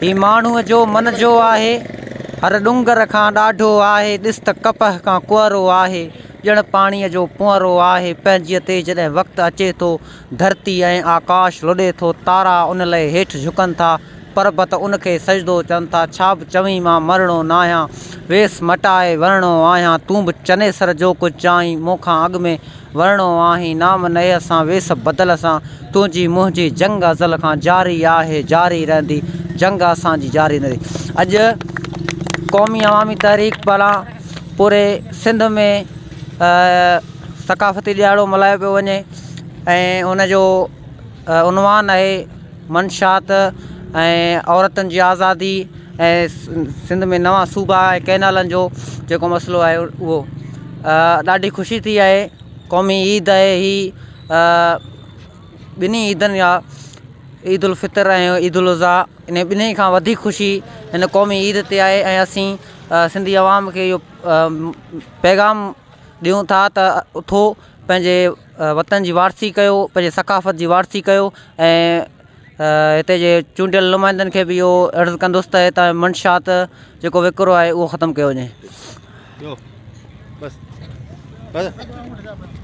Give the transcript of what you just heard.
هي ماڻهوء جو من جو آهي، هر ڏونگر کان ڏاڍو آهي، ڏس ته ڪپهه کان ڪؤرو آهي، ڄڻ پاڻيء جو پؤنرو آهي، پنهنجيء تي جڏهن وقت اچي ٿو، ڌرتي ۽ آڪاش لڏي ٿو، تارا ان لئه هيٺ جهڪن ٿا، پربت ان کي سجدو چون ٿا، ڇا به چوين مان مرڻو ناهيان، ويس مٽائي ورڻو آهيان، تون به چنيسر جو ڪجهه چاهين، مون کان اڳ ۾ ورڻو آهين، نام نيهه سان ويس بدل سان، تنهنجي منهنجي جنگ ازل کان جاري آهي، جاري رهندي، جنگ اسان جي جاري رهندي. اڄ قومي عوامي تحريڪ پاران پوري سنڌ ۾ ثقافتي ڏهاڙو ملهايو پيو وڃي ۽ ان جو عنوان آهي منشيات ۽ عورتن جي آزادي ۽ سنڌ ۾ نوان صوبا ۽ ڪئنالن جو جيڪو مسئلو آهي اهو ڏاڍي خوشي ٿي آهي قومي عيد آهي هي ٻنهي عيدن جا عيد الفطر ۽ عيد الاضحيٰ ان ٻنهي کان وڌيڪ خوشي هن قومي عيد تي آهي ۽ اسين سنڌي عوام کي اهو پيغام ڏيون ٿا ته اٿو پنهنجي وطن جي وارثي ڪيو پنهنجي ثقافت جي وارثي ڪيو ۽ هتي جي چونڊيل نمائندن کي به اهو عرض ڪندس ته هتان منشيات جيڪو وڪرو آهي اهو ختم ڪيو وڃي. بس بس.